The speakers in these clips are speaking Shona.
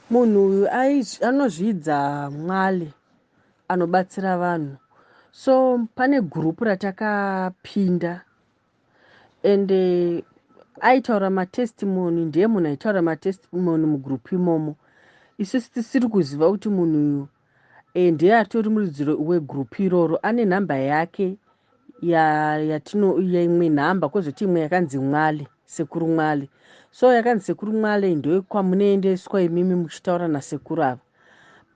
Munhu uyu anozvidza Mwale, anobatsira vanhu. So pane gurupu ratakapinda, ende aitaura matestimony. Ndiye munhu aitaura matestimony mugurupu imomo. Isusu tisiri kuziva kuti munhu uyu ndiye atori muridzi wegurupu iroro. Ane nhamba yake yatino, imwe nhamba, kwozoti imwe yakanzi Mwale, Sekuru Mwale. So yakanzi Sekuru Mwale ndokwamunoendeswa imimi muchitaura nasekuru ava,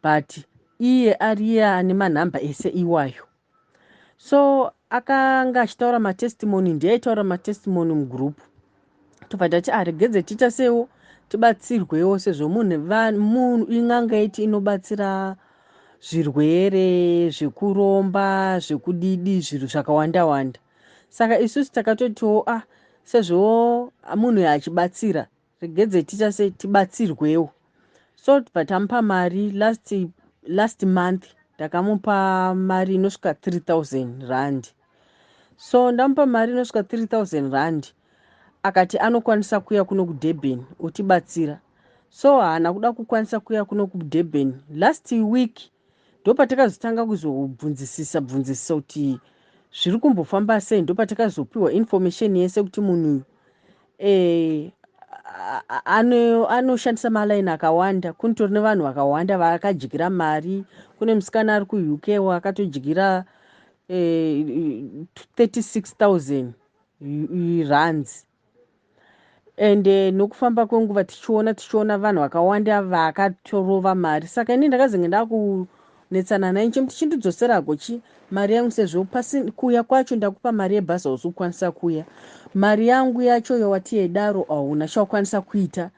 but iye ari iye ane manhamba ese iwayo. So akanga achitaura matestimony, ndiye aitaura matestimony mugurupu. Tobva tati, aregedze tiita sewo, tibatsirwewo, sezvo munhu in'anga iti inobatsira zvirwere zvekuromba, zvekudidi, zvinhu zvakawanda wanda. Saka isusu takatotiwo, ah, sezvo munhu achibatsira, regedze tiita sei, tibatsirwewo. So tibva tamupa mari last month. Ndakamupa mari inosvika 3000 rand. So ndamupa mari inosvika 3000 rand, akati anokwanisa kuuya kuno kuDurban otibatsira. So haana kuda kukwanisa kuuya kuno kuDurban. Last week ndopatakazotanga kuzobvunzisisa bvunzisisa kuti zviri kumbofamba sei. Ndopatakazopiwa information yese kuti munhu uyu anoshandisa malaini akawanda. Kunitori nevanhu vakawanda vaakadyira mari. Kune musikana ari kuUK waakatodyira 36 000 rands. Ende nokufamba kwenguva tichiona vanhu vakawanda vaakatorova mari. Saka ini ndakazenge ndakunetsana naye nchemuti, chindidzoserako chi mari yangu, sezvo pasi kuuya kwacho ndakupa mari yebhazi, hausi kukwanisa kuuya. Mari yangu yacho yawati yedaro hauna chawakwanisa kuita.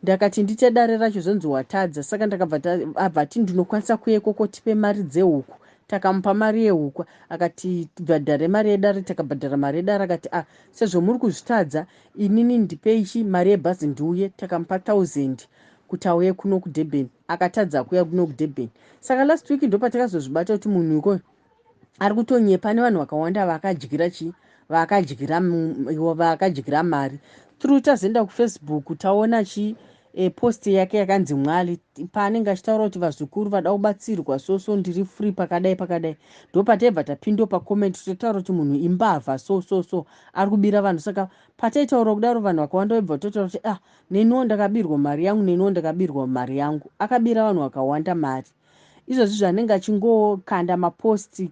Ndakati ndite dare racho, zvonzi watadza. Saka ndakabva abva ati ndinokwanisa kuuya ikoko, tipe mari dzehuku. Takamupa mari yehuku, akati bhadhare mari yedare. Takabhadhara mari yedare. Akati, ah, sezvo muri kuzvitadza, inini ndipei chi mari yebhazi ndiuye. Takamupa 1000 kuti auye kuno kuDurban. Akatadza kuuya kuno kuDurban. Saka last week ndopatakazozvibata kuti munhu ikoyo ari kutonyepa nevanhu vakawanda vaakadyira chi vaakadyira mari through. Tazoenda kuFacebook, taona chi post yake yakanzi Mwali, paanenge achitaura kuti vazukuru vada kubatsirwa, so ndiri free pakadai pakadai. Ndopataibva tapinda pacomment, totaura kuti munhu imbavha, so so so ari kubira vanhu. Saka pataitaura kudaro, vanhu vakawanda vaibva totaura kuti, ah, neniwo ndakabirwa mari yangu, neniwo ndakabirwa mari yangu. Akabira vanhu vakawanda mari. Izvozvi zvanenge achingokanda maposti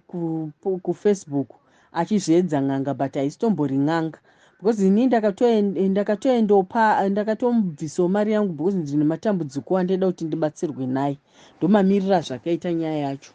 kuFacebook achizviedza n'anga, but haisitombori n'anga, because ini ndakatoendopa, ndakatomubvisawo mari yangu because ndine matambudziko andaida kuti ndibatsirwe naye. Ndomamirira zvakaita nyaya yacho.